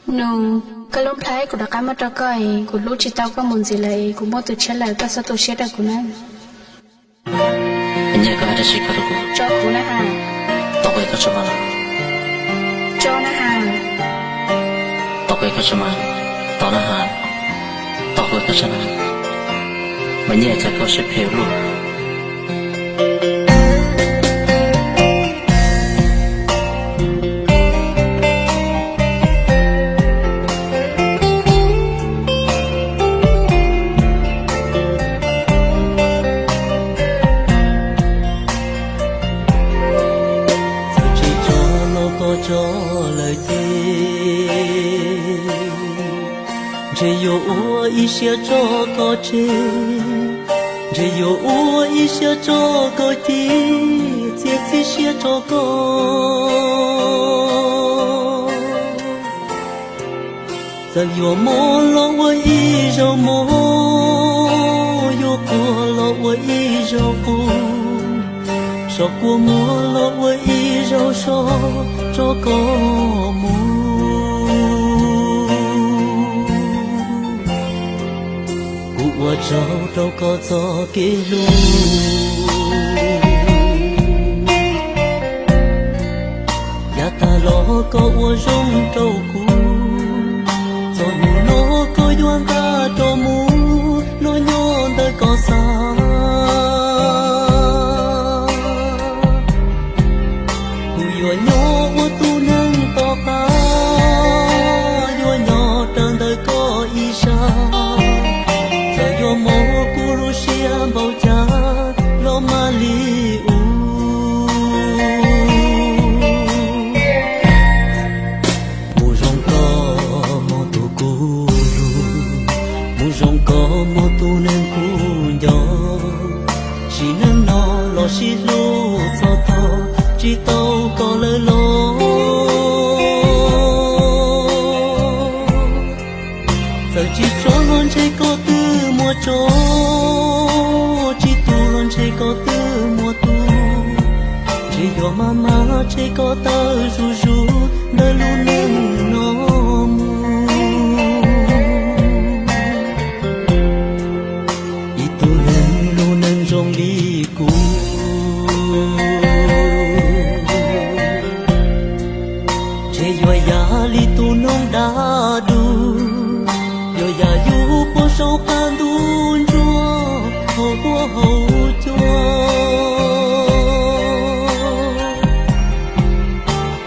Nus, koj lub nplhaib kuv rov qab muab rau koj es kuv hlub tsis tau koj mus ntxiv lawm es kuv muaj tus tshiab lawm, koj txhob tu siab rau kuv na. Nyiaj, koj hais dab tsi koj rau kuv? Tso kuv na has. Tau kuv es koj tso mas. Tso na has. Tau kuv es koj tso mas. Tau na has. Tau kuv es koj tso na. Mas Nyiaj, cas koj siab phem luaj? Txawm tsis tso los koj tso lawm ces, ntshe yuav ua ib siab tso koj tseg, ntshe yuav ua ib siab tso koj ci, txiav txim siab tso koj. Txawm yuav mob los ua ib zaug mob, yuav quaj los ua ib zaug quaj, txhob kua muag los ua ib zaug so tso koj mus. Kuv ua tsaug rau koj txoj kev hlub, yav tag los koj ua zoo rau kuv. Txog hnub no koj yuav nqa rov mus, los nyob ntawm koj xav. Kuv yuav nyob ua tus neeg tom qab, yuav nyob raws ntawm koj ib sab. Txawm yuav mob kuv lub siab npaum cas los mam li ua. Mus zoo koj mob tus kuv hlub, mus zoo koj mob tus neeg kuv nco. Sim neej no los sib hlub txog tog, tsis tau koj lawm los. Txawm tsis tso los ntshe koj twb muaj tso, tsis tu los ntshe koj twb muaj tu. Ntshe yuav maj mam ntshe koj tawm zuj zus ntawm lub neej no mus. Ib tug neeg lub neej zoo li kuv, ntshe yuav yam li tus noog dab dub, yuav yam yus puag saum qab ntuj ntsuag hauv huab hauv cua.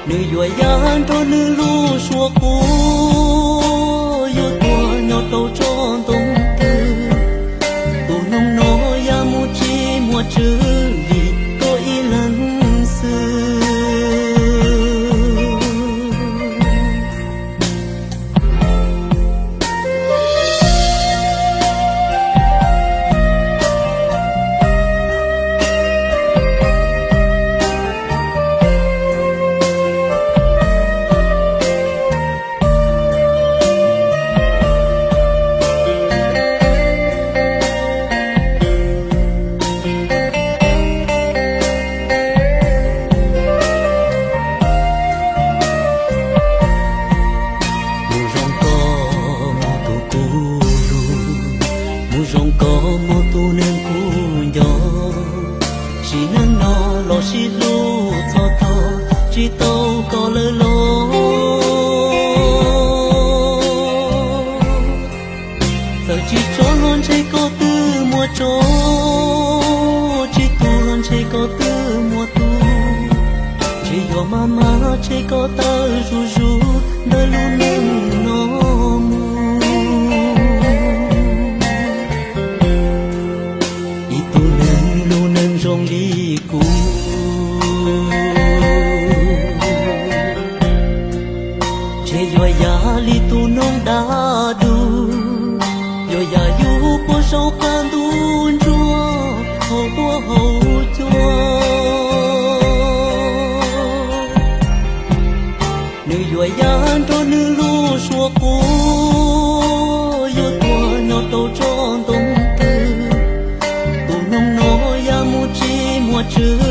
Nws yuav yam nrog nws lub suab quav, yuav tuag nyob rau tsob ntoo twg. Tus noog no yam mus tsis muaj tswv vim koj ib leeg xwb. Mus zoo koj mob tus kuv hlub, mus zoo koj mob tus neeg kuv nco. Sim neej no los sib hlub txog tog, tsis tau koj lawm los. Txawm tsis tso los ntshe koj twb muaj tso, tsis tu los ntshe koj twb muaj tu. Ntshe yuav maj mam ntshe koj tawm zuj zus ntawm lub neej no mus. Ib tug neeg lub neej zoo li kuv, ntshe yuav yam li tus noog dab dub, yuav yam yus puag saum qab ntuj ntsuag hauv huab hauv cua. Nws yuav yam nrog nws lub suab quav, yuav tuag nyob rau tsob ntoo twg. Tus noog no yam mus tsis muaj tswv